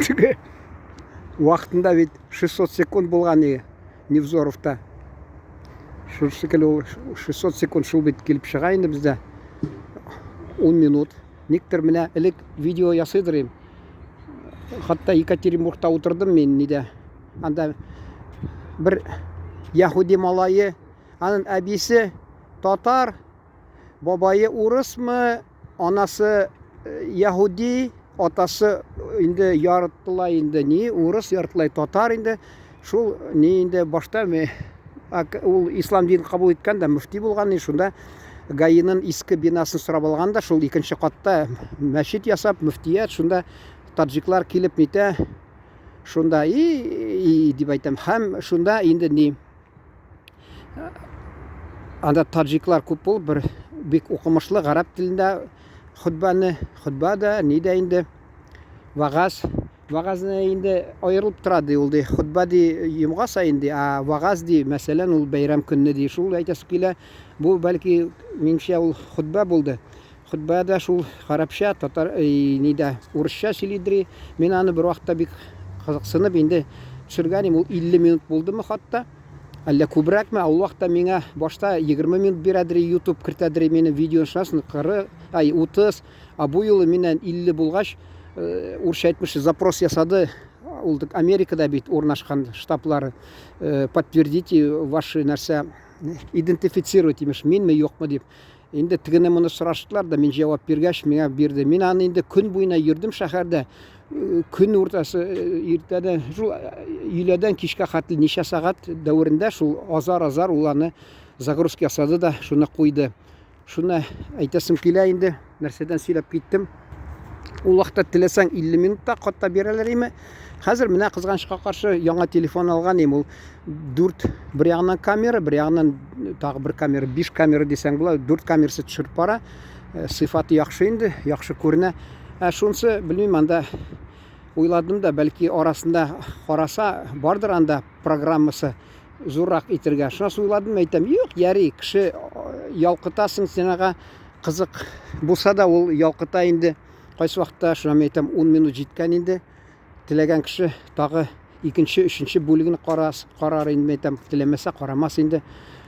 Теге вакытында бит 600 секунд булган иде Невзоровта. Шул шикелле ул 600 секунд шул бит килеп чыга инде бездә. 10 минут. Никтер менә элек видео ясыйдыр идем. Хәтта Екатеринбургта утырдым мин нидә. Анда бер яһүди малае, аның әбисе татар, бабае урысмы, анасы яһүди, атасы инде яртылай инде ни, урыс, яртылай татар инде. Шул ни инде башта ул ислам динен кабул иткән дә мөфти булган, шунда ГАИның иске бинасын сорап алган да, шул икенче катта мәчет ясап, мөфтият, шунда таджиклар килеп нитә, шунда и, и дип әйтәм, һәм шунда инде ни, анда таджиклар күп булып, бер бик укымышлы гарәп телендә хөтбәне, хөтбә дә, ни дә инде, вагаз, Вагазны инде аерылып тора ди ул ди. Хотба ди йомга саен ди, ә вагаз ди, мәсәлән, ул бәйрәм көнне ди. Шул әйтәсе килә. Бу бәлки минемчә ул хотба булды. Хотба да шул гарәпчә, татар нидә урысча сөйлидер. Мин аны бер вакытта бик кызыксынып инде төшергән идем. Ул 50 минут булдымы хатта? Әллә күбрәкме? Ә ул вакытта миңа башта 20 минут бирәдер, YouTube кертәдер минем видеоны шуннан 40, ай 30. Ә бу юлы миннән 50 булгач, э, урысча әйтмешли запрос ясады. Ул Америкада бит урнашкан штаблары. Э, подтвердите ваши нәрсә, идентифицировать имеш, минме, юкмы дип. Инде тегене моны сораштылар да, мин җавап биргәч, миңа бирде. Мин аны инде көн буена йөрдем шәһәрдә. Э, көн уртасы иртәдән, шул өйләдән кичкә хәтле ничә сәгать дәверендә шул азар-азар ул аны загрузка ясады да, шуны куйды. Шуны әйтәсем килә инде, нәрсәдән сөйләп киттем. Ул вакытта теләсәң 50 минутта катта бирәләр име. Хәзер менә кызганычка каршы яңа телефон алган идем. Ул 4 бер ягыннан камера, бер ягыннан тагы бер камера, 5 камера дисәң була, 4 камерасы төшереп бара. Э, сыйфаты яхшы инде, яхшы күренә. Ә шунысы, белмим, анда уйладым да, бәлки арасында караса, бардыр анда программасы зуррак итергә. Шуннан соң уйладым, әйтәм, юк, яри, кеше ялкытасың, син ага кызык булса да ул ялкыта инде. Кайсы вакытта, шуннан мин әйтәм, 10 минут җиткән инде. Теләгән кеше тагы икенче, өченче бүлеген карас, карар инде, әйтәм, теләмәсә карамас инде.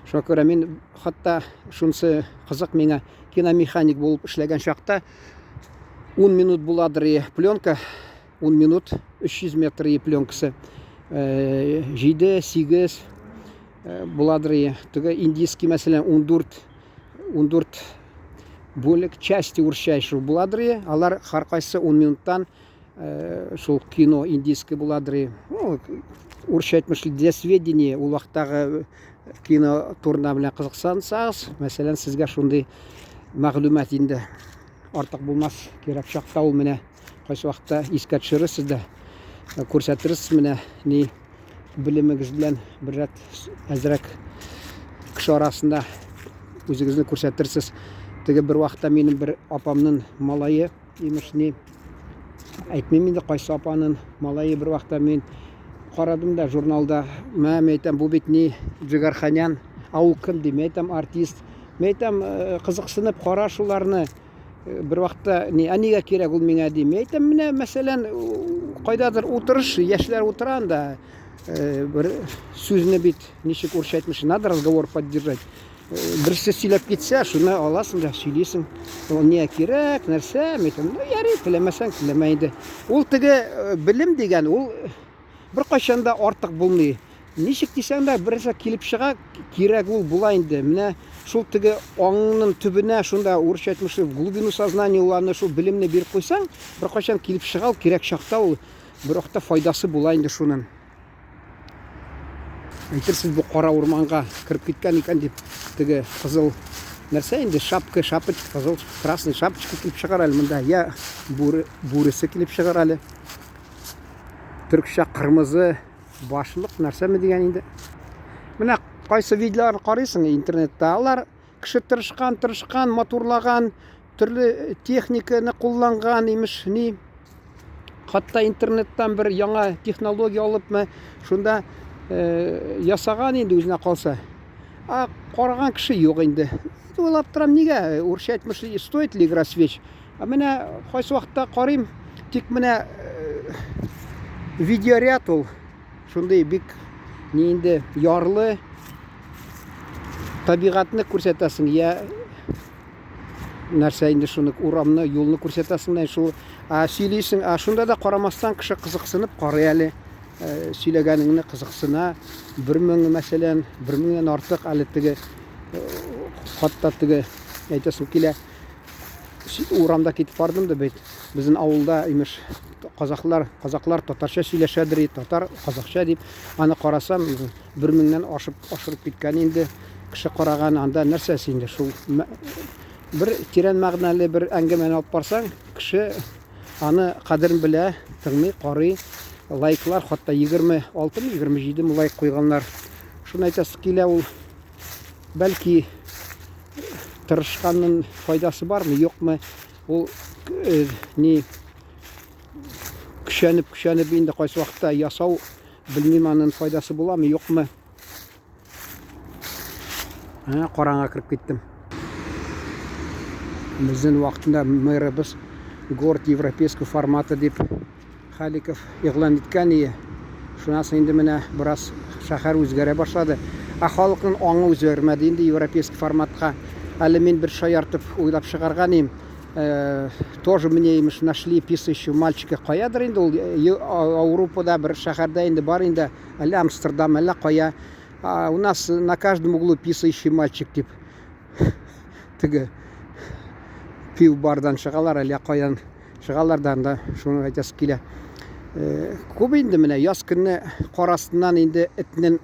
Шуңа күрә мин хәтта шунысы кызык миңа киномеханик булып эшләгән чакта 10 минут буладыр пленка 10 минут 300 метр пленкасы 7 8 буладыр теге индийский мәсәлән 14 14 бүлек части урысча шул буладыр алар һәркайсы 10 минуттан шул кино индийский буладыр ну урысча әйтмешли для сведения ул вакыттагы кино турында белән кызыксансагыз мәсәлән сезгә шундый мәгълүмат инде артык булмас кирәк чакта ул менә Кайсы вакытта искә төшерерсез дә, күрсәтерсез менә ни белемегез белән бер рәт әзрәк кеше арасында үзегезне күрсәтерсез. Теге бер вакытта минем бер апамның малае, имеш ни, әйтмим инде кайсы апаның малае, бер вакытта мин карадым да журналда, мә, мин әйтәм, бу бит ни, Джигарханян, ә ул кем ди, мин әйтәм, артист. Мин әйтәм, кызыксынып кара шуларны. Бер вакытта ни, ә нигә кирәк ул миңа дим. Мин әйтәм, менә мәсәлән, кайдадыр утырыш, яшьләр утыра анда, бер сүзне бит ничек урысча әйтмешли, надо разговор поддержать. Берсе сөйләп китсә, шуны аласың да сөйлисең. Ул нигә кирәк, нәрсә, мин әйтәм, ну ярый, теләмәсәң, теләмә инде. Ул теге белем дигән, ул беркайчан да артык булмый. Ничек дисәң дә, берәрсе килеп чыга, кирәк ул була инде. Менә шул теге аңның төбенә, шунда урысча әйтмешли, в глубину сознания ул аны шул белемне биреп куйсаң, беркайчан килеп чыга ул, кирәк чакта ул бер вакытта файдасы була инде шуның. Әйтерсез бу кара урманга кереп киткән икән дип, теге кызыл нәрсә инде, шапка, шапочка, кызыл красный шапочка килеп чыгар әле монда, я бүре, бүресе килеп чыгар әле. Төркчә кырмызы Башлык нәрсәме дигән инде. Менә кайсы видеолар карыйсың интернетта, алар кеше тырышкан, тырышкан, матурлаган, төрле техниканы кулланган, имеш, ни. Хатта интернеттан бер яңа технология алыпмы, шунда э, ясаган инде үзенә калса. А караган кеше юк инде. Уйлап торам, нигә урысча әйтмешли, стоит ли игра свеч? Ә менә кайсы вакытта карыйм, тик менә э, Видеоряд ул шундый бик ни инде ярлы табигатьне күрсәтәсең, я нәрсә инде шуны урамны, юлны күрсәтәсең дә шул, ә сөйлисең, ә шунда да карамастан кеше кызыксынып карый әле. Э, сөйләгәнеңне кызыксына. 1000 мәсәлән, 1000-нән артык әле теге э, хатта теге әйтәсем килә. Урамда китеп бардым да бит. Безнең авылда имеш казахлар, казаклар татарча сөйләшәдер, татар казахча дип. Аны карасам, 1000-нән ашып ашырып киткән инде. Кеше караган анда нәрсәсе инде шул бер тирән мәгънәле бер әңгәмәне алып барсаң, кеше Аны кадерен белә, тыңлый, карый. Лайклар, хатта 26 мы, 27 мы лайк куйганнар. Шуны әйтәсе килә ул. Бәлки тырышканның файдасы бармы, юкмы? Ул э, ни көчәнеп, көчәнеп инде кайсы вакытта ясау, белмим аның файдасы буламы, юкмы? Ә, караңга кереп киттем. Безнең вакытында мэрыбыз город европейского формата дип Халиков игълан иткән ие. Шуннан соң инде менә бераз шәһәр үзгәрә башлады. Ә халыкның аңы үзгәрмәде инде европейский форматка. Әле мин бер шаяртып уйлап чыгарган идем. Э, тоже мне имеш нашли писающего мальчика каядыр инде ул Ауропада бер шәһәрдә инде бар инде әллә Амстердам, әллә кая. А у нас на каждом углу писающий мальчик дип. Теге пив бардан чыгалар, әллә каян чыгалар да анда шуны әйтәсе килә. Э, күп инде менә яз көнне кар астыннан инде этнең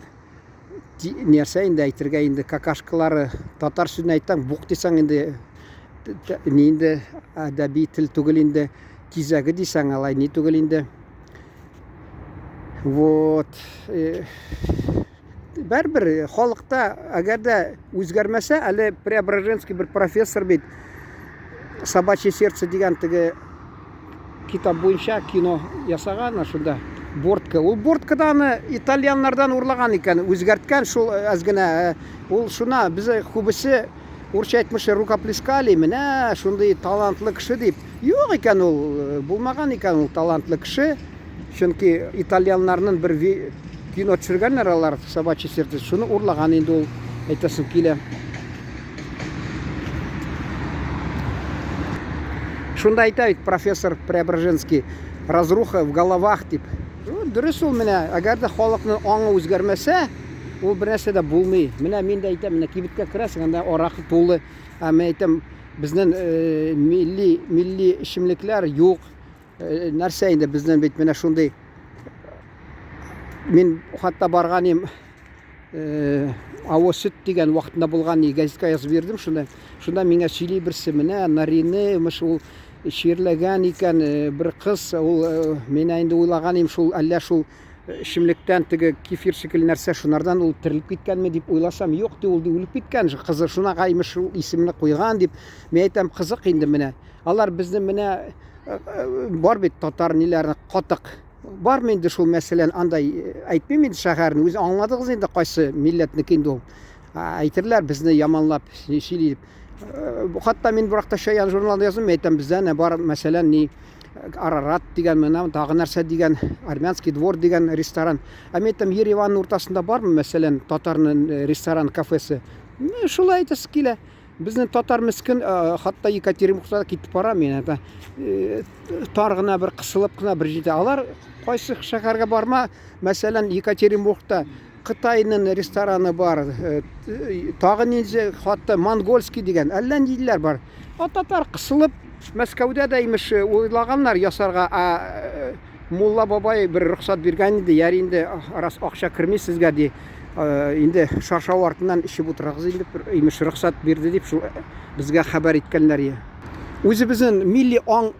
нәрсә инде әйтергә инде какашкалары татар сүзен әйтсәң бук дисәң инде ни инде әдәби тел түгел инде тизәге дисәң алай ни түгел инде Вот. Э, бәрбер э, халыкта әгәр дә үзгәрмәсә, әле Преображенский бер профессор бит Собачье сердце дигән теге китап буенча кино ясаган, шунда Бортка. Ул Борткада аны итальяннардан урлаган икән, үзгәрткән шул э, әз генә. Ул шуна без күбесе урча әйтмешли рукоплескали, менә шундый талантлы кеше дип. Юк икән ул, булмаган икән ул талантлы кеше. Чөнки итальяннарның бер кино төшергәннәр алар, Собачий сердце, шуны урлаган инде ул, әйтәсем килә. Шунда әйтә бит профессор Преображенский, разруха в головах дип. Ну, дөрес ул менә, әгәр дә халыкның аңы үзгәрмәсә, ул бер нәрсә дә булмый. Менә мин дә әйтәм, менә кибеткә керәсең, анда аракы тулы. Ә мин әйтәм, Безнең э, милли милли эчемлекләр юк. Э, нәрсә инде безнең бит менә шундый мин хатта барган идем э, авыз сөт дигән вакытында булган газетка язып бирдем шунда. Шунда миңа сөйли берсе менә Нарине имеш ул чирләгән икән бер кыз ул мин инде уйлаган идем шул әллә шул Эчемлектән теге кефир шикелле нәрсә шунардан ул терелеп киткәнме дип уйласам, юк ди, ул ди үлеп киткән, кызы шунага имеш шул исемне куйган дип. Мин әйтәм, кызык инде менә. Алар безне менә э, э, бар бит татар ниләрне катык. Бармы инде шул мәсәлән, андай э, әйтмим инде шәһәрне, үзе аңладыгыз инде кайсы милләтнеке инде ул. Әйтерләр безне яманлап сөйли дип. Хатта мин бу Чаян журналында яздым, әйтәм, бездә бар мәсәлән ни Арарат дигән, менә тагы нәрсә дигән, Армянский двор дигән ресторан. Ә мин әйтәм, Ереванның уртасында бармы, мәсәлән, татарның э, ресторан, кафесы? Шулай әйтәсе килә. Безнең татар мескен, э, хатта Екатеринбургта китеп бара, мин әйтә, э, тар гына бер кысылып кына бер җирдә. Алар кайсы шәһәргә барма, мәсәлән, Екатеринбургта Кытайның рестораны бар, э, тагы ниндзе, хатта монгольский дигән, әллә ниләр бар. А татар кысылып, Мәскәүдә дә имеш э, уйлаганнар ясарга, а э, мулла бабай бер рөхсәт биргән иде, яр инде раз акча керми сезгә ди, инде шаршау артыннан эчеп утырыгыз инде, имеш рөхсәт бирде дип шул безгә хәбәр иткәннәр. Үзебезнең милли аң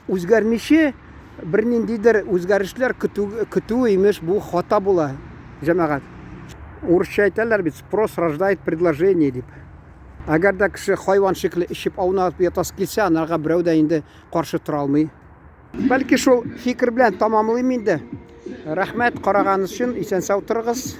Үзгәрмиче берниндидер үзгәрешләр көтү, көтү имеш бу хата була, җәмәгать. Урысча әйтәләр бит, спрос рождает предложение дип. Әгәр дә кеше хайван шикелле эчеп аунап ятасы килсә, анарга берәү дә инде каршы тора алмый. Бәлки шул фикер белән тамамлыйм инде. Рәхмәт караганыгыз өчен, исән-сау торыгыз.